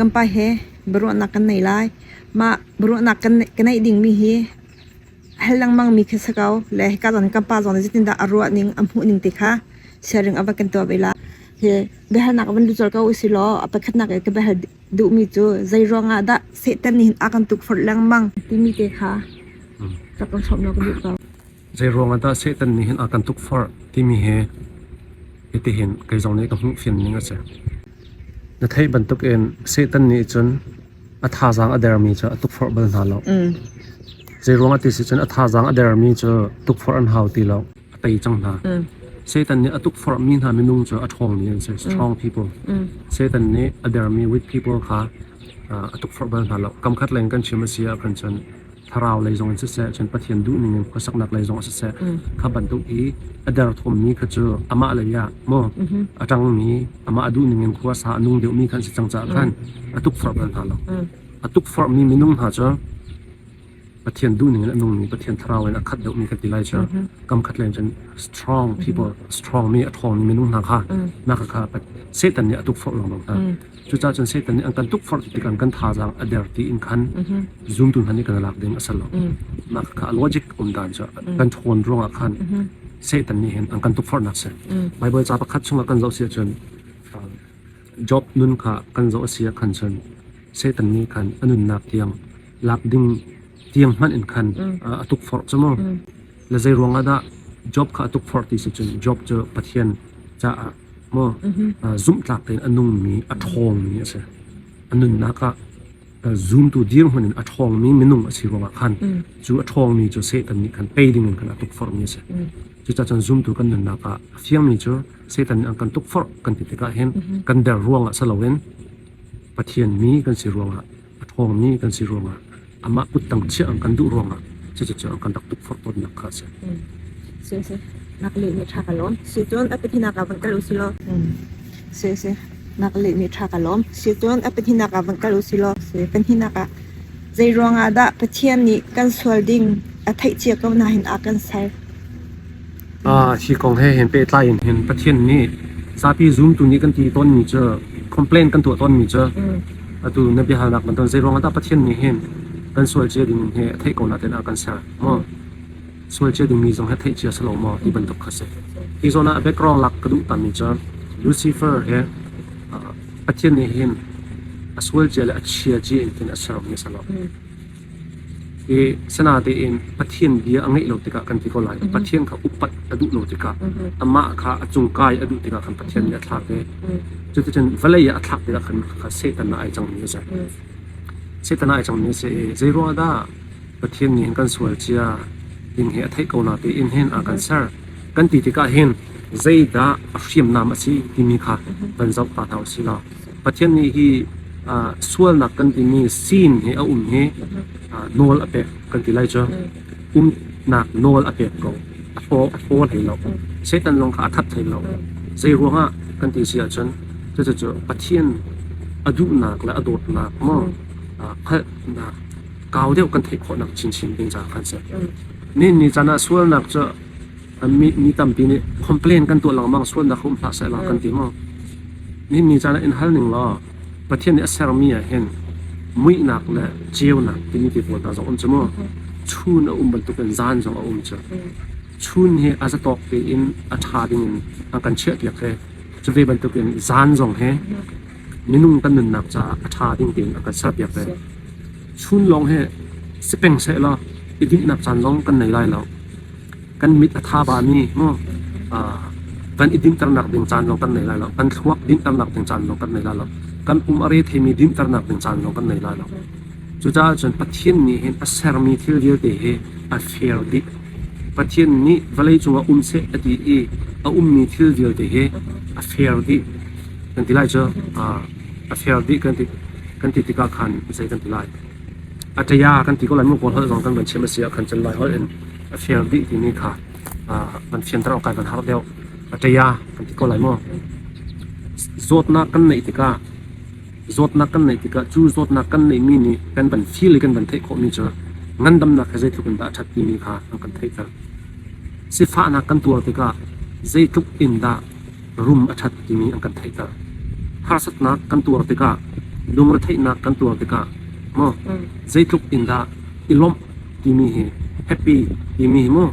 Kan pa he biaruahnak kan nei lai. Mah biaruahnak kan ka neih dingmi hi hal lengmang mi khi si ko. Le hika zawn kan pa zong nih zeitindah a ruah ning, a hmuh ning ti kha sharing a va kan tuah ve lai. Hi biahalnak van lut colh ko usih law a pakhatnak i ka biahal duhmi cu zei ruangah dah Satan nih hin a kan tukforh lengmang timi te kha rak kan hrawm law ka duh ko. Zei ruangah dah Satan nih hin a kan tukforh timi hi hitihin kei zong nih ka hmuh fian ning a si. Na theih bantukin Satan nih cun a thazaang a dermi cu a tukforh bal hna lo. Zei ruangah ti si cun a thazaang a dermi cu tukforh an hau ti lo. A tei cang hna. Satan nih a tukforhmi hna minung cu a ṭhawngmi an si. Strong people. Satan nih a dermi weak people kha a tukforh bal hna lo. Kamkhat leng kan chim a si ahkhan cun thlarau lei zong in siseh cun Pathian duhning in khuasaknak lei zong ah siseh kha bantuk i a derthawmmi kha cu amah lei ah maw a ṭangmi amah a duhning in khua sa a nung deuhmi kha an si cang caah khan a tukforh bal hna lo. A tukforhmi minung hna cu Pathian duhning in a nungmi Pathian thlarau in a khat deuhmi kan ti lai cu kam khat leng cun strong people strong mi a ṭhawngmi minung hna kha nak kha Satan nih a tukforh lengmang hna. Cucaah cun Satan nih an kan tukforh tik an kan thazaang a der ti in khan zumtu hna nih kan lak ding a si lo. Mah kha logic um dan cu kan ṭhawn ruangah khan Satan nih hin an kan tukforhnak si. Bible ca pakhat chungah kan zoh si ahcun Job nun kha kan zoh a si ah khan cun Satan nih khan a nunnak tiang lak ding tiang hmanh in khan a tukforh cu mu. Le zei ruangah dah Job kha a tukforh ti si cun Job cu Pathian caah maw zumhtlak tein a nungmi a ṭhawngmi a si. A nunnak ah zumtu dirhmun in a ṭhawngmi minung a si ruangah khan cu a ṭhawngmi cu Satan nih khan tei ding in khan a tukforhmi a si. Cucaah cun zumtu kan nunnak ah a fiangmi cu Satan nih an kan tukforh kan ti tikah hin kan der ruangah si loin Pathian mi kan si ruangah a ṭhawngmi kan si ruangah amah kuttang chiah an kan duh ruangah cucu an kan rak tukforh tawnnak kha a si. Si si nak leh mi ṭha ka lawm. Si cun a pahnihnak ah van kal u si law. Si si nak leh mi ṭha ka lawm. Si cun a pahnihnak ah van kal u si law. Si pahnihnak ah zei ruangah dah Pathian nih kan sual ding a theih cia ko nain a kan ser? Hi kong he hin pehtlai in hin Pathian nih zapi zumtu nih kan ti tawnmi cu complain kan tuah tawnmi cu atu na biahalnak bantuk zei ruangah dah Pathian nih hin kan sual cia ding hi a theih ko nain a kan ser maw? Sual cia dingmi zong hi theih cia si lo maw ti bantuk kha si. Hi zawn ah background lak ka duh tami cu Lucifer he Pathian nih hin a sual cia le a chia cia in khin a sermi a si lo. I sinatein Pathian bia a ngeih lo tikah kan ti ko lai. Pathian kha upat a duh lo tikah amah kha a cung kai a duh tikah khan Pathian nih a thlak i cuticun vawlei ah a thlak tikah khan kha Satan ah ai cangmi a si. Satan ah ai cangmi a si i zei ruangah dah Pathian nih hin kan sual cia ding hi a theih ko na tiin hin a kan ser. Kan ti tikah hin zeidah a hriamnam a si timi kha kan zoh ta hna usih law Pathian nih hi sualnak kan timi sin hi a um hi nawl a pek kan ti lai cu umnak nawl a pek ko a hlaw a hlaw hlei lo Satan zong kha a that hlei lo zei ruangah kan ti si ahcun cucu Pathian a duhnak le a dawtnak maw hngalhnak kau deuh kan theih khawhnak chinchin ding caah khan si ni ni caan ah sualnak cu mi mi tampi nih complain kan tuah lengmang sualnak um hlah seh la kan ti maw ni ni caan ah in hal ning law Pathian nih a sermi ah hin muihnak le ceunak timi ti pawl hna zong um cu mu chun a um bantukin zan zong a um cu chun hi a zatawk tein a ṭha ding in an kan chiah piak he cu ve bantukin zan zong he minung kan nunnak caah a ṭha ding tein a kan serpiak ve chun lawng he si peng seh law i dinhnak caan zong kan nei lai lo kan mit a tha bami mu kan i dinhternak ding caan zong kan nei lai lo kan thluak dinhternak ding caan zong kan nei lai lo kan pum a re theimi dinhternak ding caan zong kan nei lai lo cucaah cun Pathian nih hin a sermi thil vialte hi a fair dih Pathian nih vawlei cungah um seh a ti i a ummi thil vialte hi a fair dih kan ti lai cu a fair dih kan ti kan ti tikah khan zei kan ti lai a ṭaya kan ti ko lai mu kawl holh zong kan van chim a si ah khan cun lai holh in a fair dih timi kha van fianter awk kai van har deuh a ṭaya kan ti ko lai mu zawtnak kan neih tikah zawtnak kan neih tikah cu zawtnak kan neihmi nih kan van feel i kan van theih khawhmi cu ngandamnak he zeitluk in dah a ṭhat timi kha an kan theihter sifahnak kan tuar tikah zeitluk in dah rum a ṭhat timi an kan theihter. Harsatnak kan tuar tikah Lungretheihnak kan tuar tikah maw zeitluk in dah i lawmh timi hi happy timi hi mu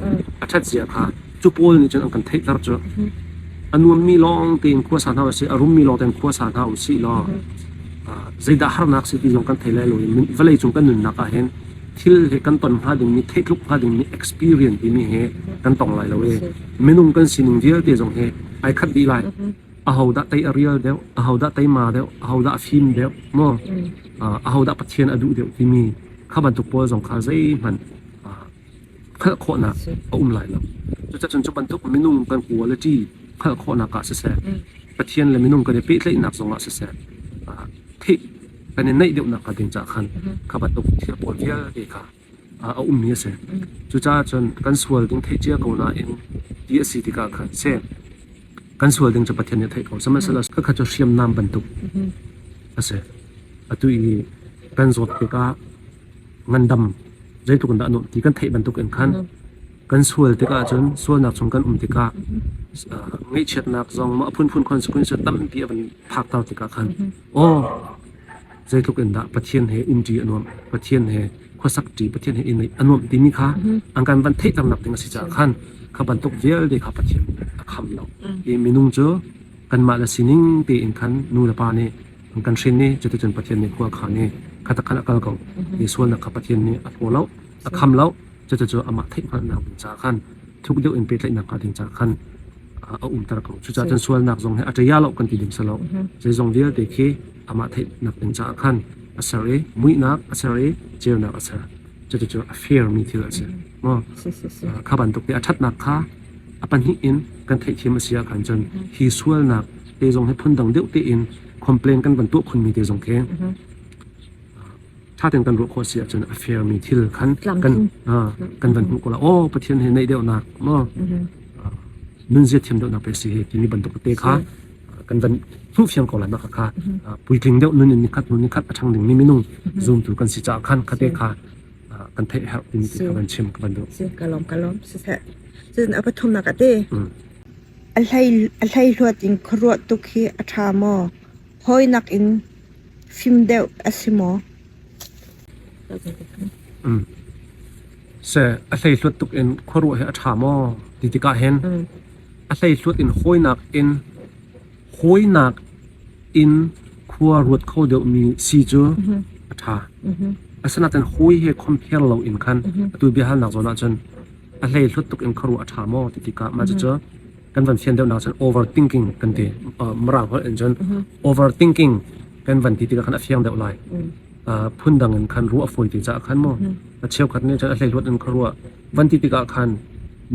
a ṭhat zia kha cu pawl nih cun an kan theihter cu. A nuammi lawng tein khua sa hna usih, a rummi lawng tein khua sa hna usih law zeidah harnak si ti zong kan thei lai lo i vawlei cung kan nunnak ah hin thil he kan ton hnga dingmi theihtluk hnga dingmi experience timi he kan tong lai lo i minung kan sining vialte zong hi ai khat dih lai. Ahodah tei a rial deuh, ahodah teima deuh, ahodah a fim deuh, maw ahodah Pathian a duh deuh timi kha bantuk pawl zong kha zeihmanh hngalh khawhnak a um lai lo. Cucacun cu bantuk minung kan quality hngalh khawhnak ah siseh, Pathian le minung kan i pehtlaihnak zongah siseh, theih kan i naih deuhnak hnga ding caah khan kha bantuk thil pawl vialte kha a ummi a si. Cucaah cun kan sual ding theih cia ko nain ti a si tikah khan seh kan sual ding cu Pathian nih a theih ko. Sihmanhsehlaw khakha cu hriamnam bantuk a si. Atu i kan zawt tikah ngandam zeitluk in dah a nuamh ti kan theih bantuk in khan kan sual tikah cun sualnak chung kan um tikah ngaihchiatnak zong a phunphun consequence tampi a van phakter tikah khan aw zeitluk in dah Pathian he umṭi a nuamh Pathian he khuasakṭi Pathian he i a nuamh timi kha an kan van theihternak ding a si caah khan kha bantuk vialte kha Pathian a kham lo i minung cu kanmah le sining tein khan nu le pa nih an kan hrin i cuticun Pathian nih khua khan i kha khan a kal ko i sualnak kha Pathian nih a hlaw lo a kham lo cucu amah theihhngalhnak ding caah khan thuk deuh in pehtlaihnak hnga ding caah khan a umter ko. Cucaah cun sualnak zong hi a ṭaya lo kan ti ding si lo. Zeizong vialte khi amah theihnak ding caah khan a ser i muihnak a ser i ceunak a ser. Cucu a fair mi thil a si. Kha bantuk te a ṭhatnak kha a pahnih in kan theihthiam a si ah khan cun hi sualnak te zong hi phundang deuh tein complain kan van tuah khunmi te zong khi ṭha tein kan ruah khawh si ahcun a fair mi thil khan kan kan van hmuh ko la aw Pathian he naih deuhnak maw nunzia thiam deuhnak pe si hi timi bantuk te kha kan van hmuh fiang ko lai mah kha puitling deuh nun in nikhat hnu nikhat a ṭhang dingmi minung zumtu kan si caah khan khate kha kan theih herh timi ti kha van chim ka van duh. Kalom kalom siseh cun a pathumnak ate a hlei a hlei hluat in khuaruah tuk hi a ṭha maw hawinak in Fim deuh a si maw? Seh, a hleihluat tuk in khuaruah hi a ṭha maw ti tikah hin a hleihluat in hawinak in khua ruat kho deuhmi si cu a ṭha. Asinain hawi he compare lo in khan atu biahalnak zawn ahcun a hleihluat tuk in khuaruah a ṭha maw ti tikah mah cucu kan van fian deuhnak cun overthinking kan ti. Mirang holh in cun overthinking kan van ti tikah khan a fiang deuh lai. Phundang in khan ruah a fawi ti caah khan mu a cheukhat nih cun a hleihluat in khuaruah van ti tikah khan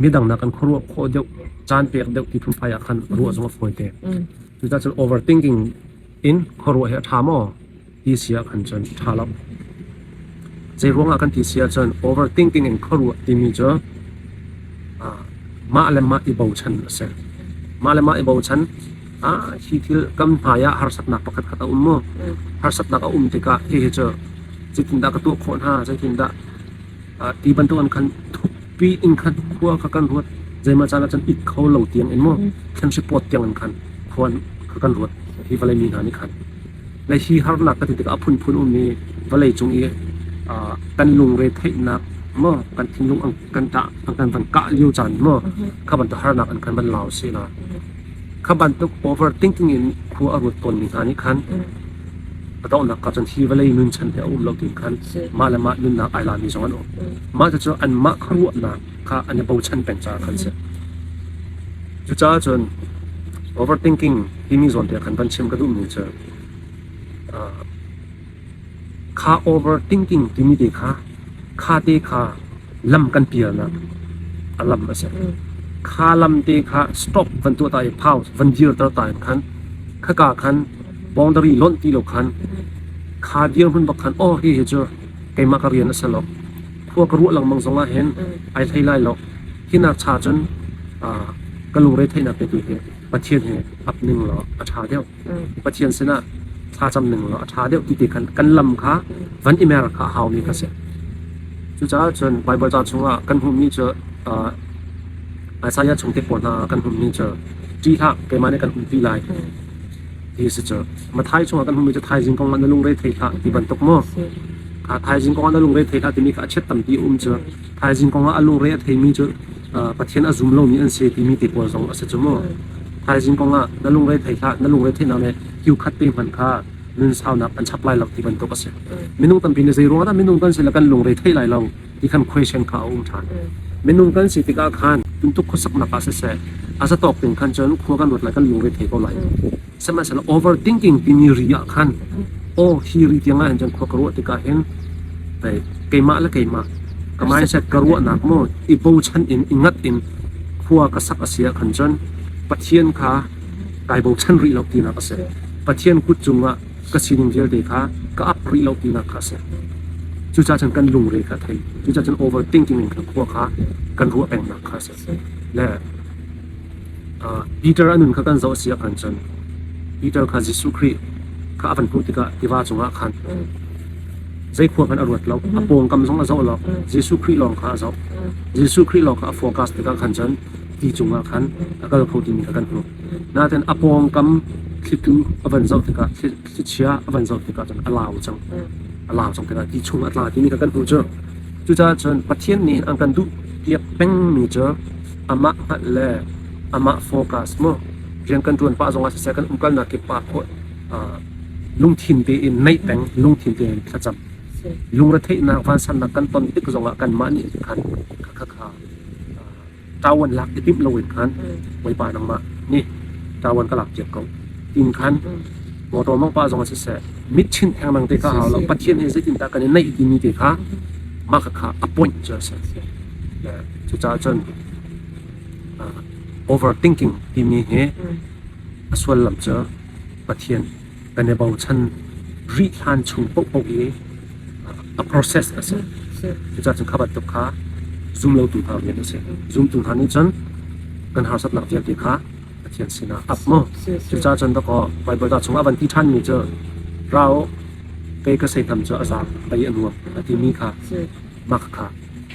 midang nak kan khuaruah khawh deuh caan pek deuh ti phunphai ah khan ruah zong a fawi te. Cucaah cun overthinking in khuaruah hi a ṭha maw ti si ah khan cun ṭha lo. Zei ruangah kan ti si ahcun overthinking in khuaruah timi cu mah le mah i bochan a si. Mah le mah i bochan hi thil kam hmai ah harsatnak pakhat khat a um mu. Harsatnak a um tikah hihi cu zeitindah ka tuah khawh hna, zeitindah ti bantuk an khan thukpi in khan khua kha kan ruat. Zeimah caan ah cun it kho lo tiang in mu thlenhri pawt tiang in khan khua kha kan ruat hi vawlei mi hna nih khan. Le hi harnak ka ti tikah a phunphun um i vawleicung i kan lungre theihnak maw kan thinlung an kan ṭah an kan van kah lio caan maw kha bantuk harnak an kan van lau si la kha bantuk overthinking in khua a ruat tawnmi hna nih khan a donghnak ka cun hi vawlei nun chan he a um lo tin khan mah le mah nunnak ai lami zong an um. Mah cucu anmah khuaruahnak kha an i bochan peng caah khan si. Cucaah cun overthinking timi zawn te khan van chim ka duhmi cu kha overthinking timi te kha kha te kha lam kan pialnak a lam a si. Kha lam te kha stop van tuah ta i pause van dirter ta in khan khaka khan boundary lonh ti lo khan kha dirhmun bak khan oh hi hi cu keimah ka rian a si lo khua ka ruah lengmang zong ah hin ai hlei lai lo hinak cha cun ka lungre theihnak te tu hi Pathian he ap ning law a ṭha deuh. Pathian sinah thlacam ning law a ṭha deuh ti te khan kan lam kha van i mer kha a haumi kha si. Cucaah cun Baibal ca chungah kan hmuhmi cu Isaiah chung te pawl hna kan hmuhmi cu ṭih hlah keimah nih kan umpi lai. Ti si cu Mathai chungah kan hmuhmi cu thaizing kong ah na lungre thei hlah ti bantuk mu. Kha thaizing kong ah na lungre thei hlah timi kha a chiat tampi a um cu. Thaizing kong ah a lungre a theimi cu Pathian a zum lomi an si timi te pawl zong a si cu mu. Thaizing kong ah na lungre thei hlah, na lungre theihnak le kiu khat te hmanh kha nun saunak an chap lai lo ti bantuk a si. Minung tampi nih zei ruangah dah minung kan si le kan lungre thei lai lo ti khan question kha a um ṭhan. Minung kan si tikah khan tuntuk khuasaknak ah siseh, a zatawk ding khan cun khua kan ruat lai, kan lungre thei ko lai. Sihmanhsehlaw overthinking timi ri ah khan aw hi ri tiang ah hin cun khua ka ruah tikah hin keimah le keimah ka mindset ka ruahnak maw i bochan in i ngat in khua ka sak a si ah khan cun Pathian kha kai bochan rih lo tinak a si. Pathian kut cungah ka sining vialte kha ka ap rih lo tinak kha a si. Cucaah cun kan lungre kha a thei. Cucaah cun overthinking in kan khua kha kan ruah pengnak kha a si. Le Peter a nun kha kan zoh a si ah khan cun Peter kha Jesuh Khrih kha a van hmuh tikah tiva cungah khan zei khua hmanh a ruat lo. A pawngkam zong a zoh lo. Jesuh Khrih lawng kha a zoh. Jesuh Khrih lawng kha a focus tikah khan cun ti cungah khan a kal kho timi kha kan hmuh. Nain a pawngkam thlitu a van zoh tikah thlichia a van zoh tikah cun a lau cang. A lau cang tikah ti chung a tla timi kha kan hmuh cu. Cucaah cun Pathian nih an kan duh piak pengmi cu amah hngalh le amah focus mu rian kan ṭuan pah zongah siseh kan umkalnak kip ah lungthin tein naih peng, lungthin tein thlacam. Lungretheihnak vansannak kan ton tik zongah kanmah nih khan kha kha ṭawan lak i timh loin khan Bawipa nangmah nih ṭawan ka lak piak ko tin khan motor mong pa zong siseh mit chin thengmang te kha hau lo. Pathian he zeitindah kan i naih timi te kha mah kha a point cu a si. Cucaah cun overthinking timi hi a suallam cu Pathian kan i bochan rih hlan chung paohpaoh i a process a si. Cucaah cun kha bantuk kha zum lotu hna rian a si. Zumtu hna nih cun kan harsatnak vialte kha Pathian sinah ap maw. Cucaah cun dakaw Baibal ca chungah van ti ṭhanmi cu ra u, kei ka seihnam cu a zaang pei a nuam a timi kha mah kha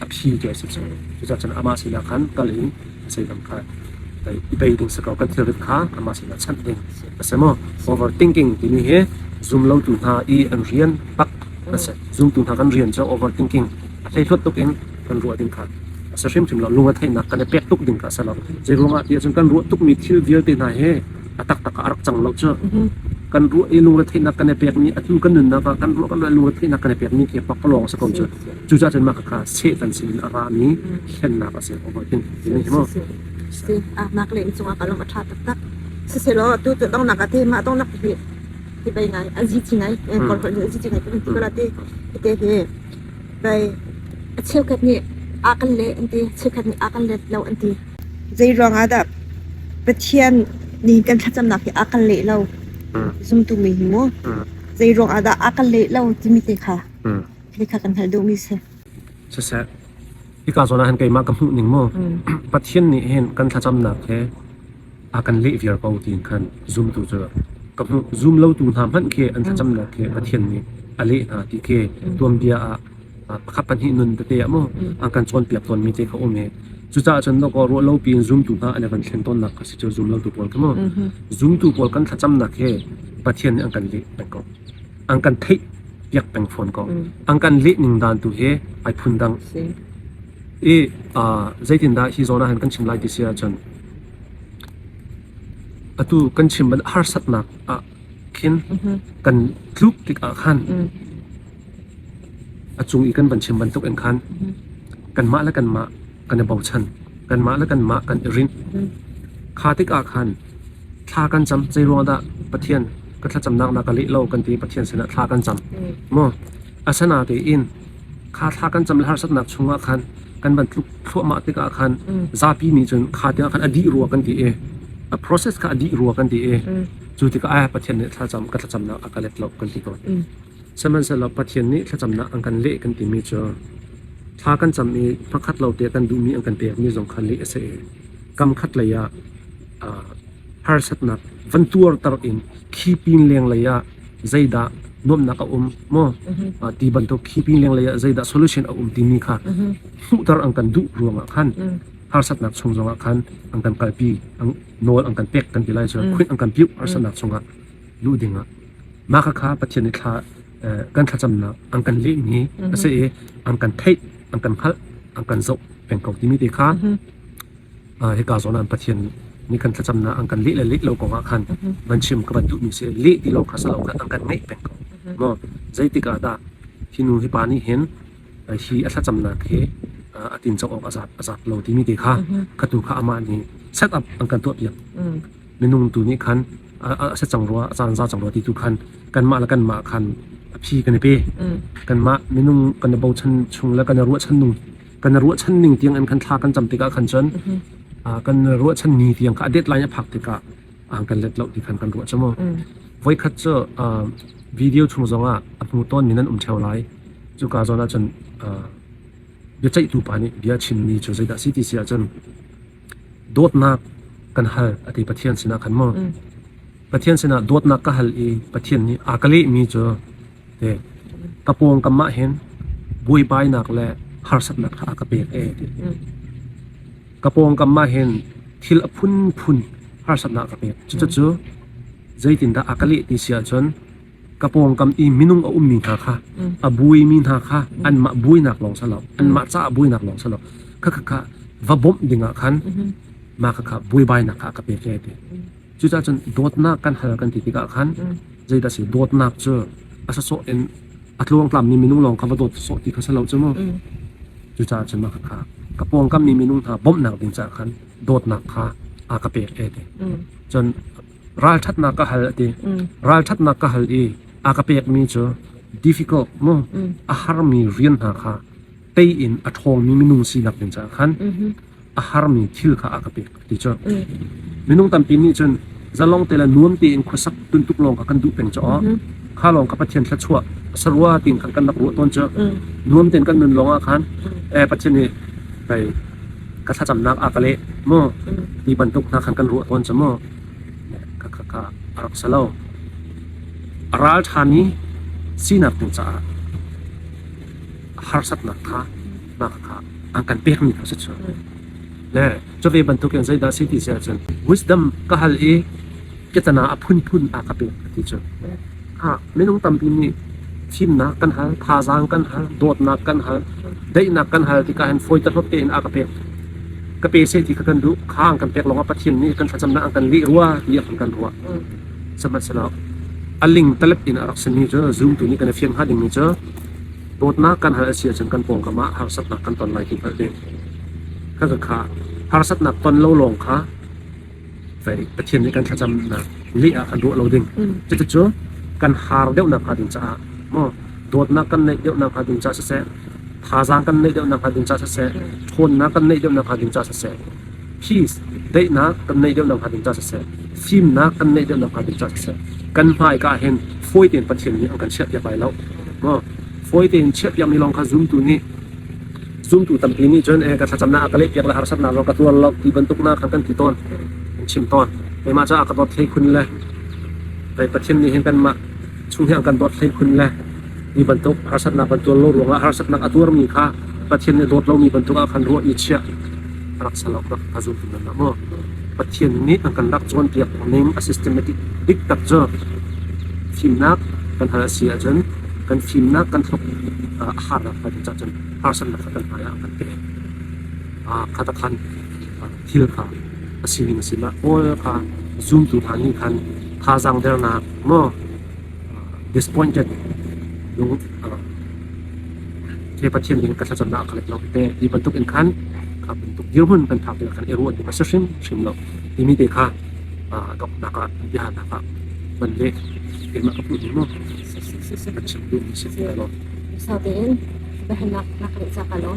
a phi ti a si cu. Cucaah cun amah sinah khan kal in a seihnam kha i bei ding si ko. Kan thilrit kha amah sinah chanh ding a si maw. Overthinking timi hi zumlotu hna i an rian bak a si. Zumtu hna kan rian cu overthinking a hleihluat tuk in kan ruah ding kha a si hrimhrim lo. Lung a theihnak kan i pek tuk ding kha a si lo. Zei ruangah ti ahcun kan ruah tukmi thil vialte hna hi a taktak ah a rak cang lo cu. Kan ruah i lungretheihnak kan i pekmi atu kan nunnak ah kan ruah kan ruah lungretheihnak kan i pekmi khi pakpalawng a si ko cu. Cucaah cun mah kha Satan sin in a rami hlennak a si. Overthinking hi mu. Si, nak le cungah ka lung a ṭha taktak. Siselaw tu tu dongnak ah ti mah dongnak hi ti bei ngai a zi chi ngai kawl holh a zi chi ngai kan ti ko la ti te hi bei a cheukhat nih a kan leh an ti cheukhat nih a kan let lo an ti. Zei ruangah dah Pathian nih kan thlacamnak hi a kan leh lo zumtu mi hi mu zei ruangah dah a kan leh lo timi te kha te kha kan hal duhmi si. Siseh, hika zawn ah hin keimah ka hmuh ning mu Pathian nih hin kan thlacamnak he a kan leh viar ko tiin khan zumtu cu ka hmuh. Zum lotu hna hmanh khi an thlacamnak khi Pathian nih a leh hna ti khi tuanbia ah pakhat pahnih nun tete ah mu an kan cawnpiak tawnmi te kha um i cucaah cun dawkaw ruah lo piin zumtu hna an i van thlen tawnnak kha si cu zum lotu pawl kha mu zumtu pawl kan thlacamnak hi Pathian nih an kan leh peng ko, an kan theih piak peng fawn ko. An kan leh ning dan tu hi ai phun dang i zeitindah hi zawn ah hin kan chim lai ti si ahcun atu kan chim ban harsatnak ah khin kan tluk tikah khan a cung i kan van chim bantuk in khan kanmah le kanmah kan i bochan, kanmah le kanmah kan i rinh. Kha tikah khan thla kan cam. Zei ruangah dah Pathian ka thlacamnak na ka leh lo kan ti? Pathian sinah thla kan cam maw? Asana tein kha thla kan cam le harsatnak chungah khan kan van tluk thluahmah tikah khan zapi nih cun kha tikah khan a dih rua kan ti i a process kha a dih rua kan ti i cu tikah ai Pathian nih thlacam ka thlacamnak a ka let lo kan ti tawn. Sihmanhsehlaw Pathian nih thlacamnak an kan leh kan timi cu thla kan cam i hmakhat lo te kan duhmi an kan pekmi zong kha leh a si i kam khat lei ah harsatnak van tuarter in khi pin leng lei ah zeidah nuamhnak a um maw ti bantuk, khi pin leng lei ah zeidah solution a um timi kha hmuhter an kan duh ruangah khan harsatnak chung zongah khan an kan kalpi, nawl an kan pek kan ti lai cu, khunh an kan piuh harsatnak chungah. Luh dingah mah khakha Pathian nih thla kan thlacamnak an kan lehmi a si i an kan theih, an kan hngalh, an kan zoh peng ko timi te kha hika zawn ah Pathian nih kan thlacamnak an kan leh le leh lo kong ah khan van chim ka van duhmi si. Leh ti lo kha si lo khan an kan ngaih peng ko maw? Zeitik ah dah hi nu hi pa nih hin hi a thlacamnak hi a tinco awk a zat lo timi te kha khatu kha amah nih set up an kan tuah piak. Minung tu nih khan a si cang rua, a caan za cang rua ti tu khan kanmah le kanmah khan a phi kan i pe. Kanmah minung kan i bochan chung le kan i ruahchan nung kan i ruahchan ning tiang in khan thla kan cam tikah khan cun kan ruahchan ni tiang kha a deadline a phak tikah an kan let lo ti khan kan ruah cu mu. Voikhat cu video chung zongah a hmu tawn mi nan um theo lai. Cuka zawn ah cun biaceihtu pa nih bia chimmi cu zeidah si ti si ahcun, dawtnak kan hal a ti Pathian sinah khan maw? Pathian sinah dawtnak ka hal i Pathian nih a ka lehmi cu te ka pawngkam ah hin buaibainak le harsatnak kha a ka pek e ti. Ka pawngkam ah hin thil a phunphun harsatnak a ka pek. Cucu zeitindah a ka leh ti si ahcun, ka pawngkam i minung a ummi hna kha, a buaimi hna kha, anmah buainak lawng si lo, anmah caah buainak lawng si lo, kha kha kha va bawmh dingah khan mah kha kha buaibainak kha a ka pek e ti. Cucaah cun dawtnak kan hal kan ti tikah khan zeidah si? Dawtnak cu a sawsawh in a tluangtlammi minung lawng kha va dawt sawh ti kha si lo cu mu. Cucaah cun mah kha kha ka pawngkam mi minung hna bawmhnak ding caah khan dawtnak kha a ka pek e ti. Cun ralṭhatnak ka hal a ti. Ralṭhatnak ka hal i a ka pekmi cu difficult mu, a harmi rian hna kha tei in a ṭhawngmi minung sinak ding caah khan a harmi thil kha a ka pek ti cu. Minung tampi nih cun zalong te le nuam tein khuasak tuntuk lawng kha kan duh peng cu aw. Kha lawng kha Pathian thluachuah sarua tin khan kan rak ruah tawn cu. Nuam tein kan nun lawng ah khan Pathian nih ka thlacamnak a ka leh mu ti bantuk hna khan kan ruah tawn cu mu. Ka ka ka a rak si lo. A ral ṭhami sinak ding caah harsatnak kha mah kha an kan pekmi kha si cu. Le cu ve bantukin zeidah si ti si ahcun, wisdom ka hal i ketana a phunphun a ka pek ti cu. Ha minung tampi nih fimnak kan hal, thazaang kan hal, dawtnak kan hal, daihnak kan hal tikah hin fawi tahlawt tein a ka pek. Ka pe seh ti kha kan duh. Kha an kan pek lawngah Pathian nih kan thlacamnak an kan leh rua ti a kan ruah. Sihmanhsehlaw a ling talep in a rak simi cu zumtu nih kan i fian hnga dingmi cu, dawtnak kan hal a si ahcun kan pawngkam ah harsatnak kan ton lai ti hngalh ding. Kha kha harsatnak ton lo lawng kha Pathian nih kan thlacamnak leh ah kan ruah lo ding. Cucu kan har deuhnak hnga ding caah maw, dawtnak kan neih deuhnak hnga ding caah siseh, thazaang kan neih deuhnak hnga ding caah siseh, ṭhawnnak kan neih deuhnak hnga ding caah siseh, peace daihnak kan neih deuhnak hnga ding caah siseh, fimnak kan neih deuhnak hnga ding caah siseh, kan hmaika ah hin fawi tein Pathian nih an kan chiahpiak lai lo. Maw fawi tein chiahpiakmi lawng kha zumtu nih, zumtu tampi nih cun ka thlacamnak a ka lehpiak le harsatnak zong ka tuar lo ti bantuk na khan kan ti tawn, kan chim tawn. Keimah caah ka dawt hlei khun le Pathian nih hin kanmah chung hi an kan dawt hlei khun le ti bantuk harsatnak kan tuar lo ruangah harsatnak a tuarmi kha Pathian nih dawt lomi bantuk ah khan ruah i chiah rak salo rak ka zumtu nan maw? Pathian nih an kan rak cawnpiak ning a systematic dik tak cu, fimnak kan hal a si ahcun kan fimnak kan thluk a harnak kha ding cun harsatnak kha kan hmai ah kan pek. Kha ta khan thil kha a sining a si ma. Paul kha zumtu hna nih khan thazaang dernak maw, disappointed lung he Pathian ning ka thlacamnak a ka let lo te ti bantuk in khan, kha bantuk dirhmun kan phak tikah khan i ruah ding a si hrim hrim lo timi te kha donghnak ah biahalnak ah van leh keimah ka puh mu kan chim duhmi si ti lo. Sa tein biahalnak na ka leh ca ka lo.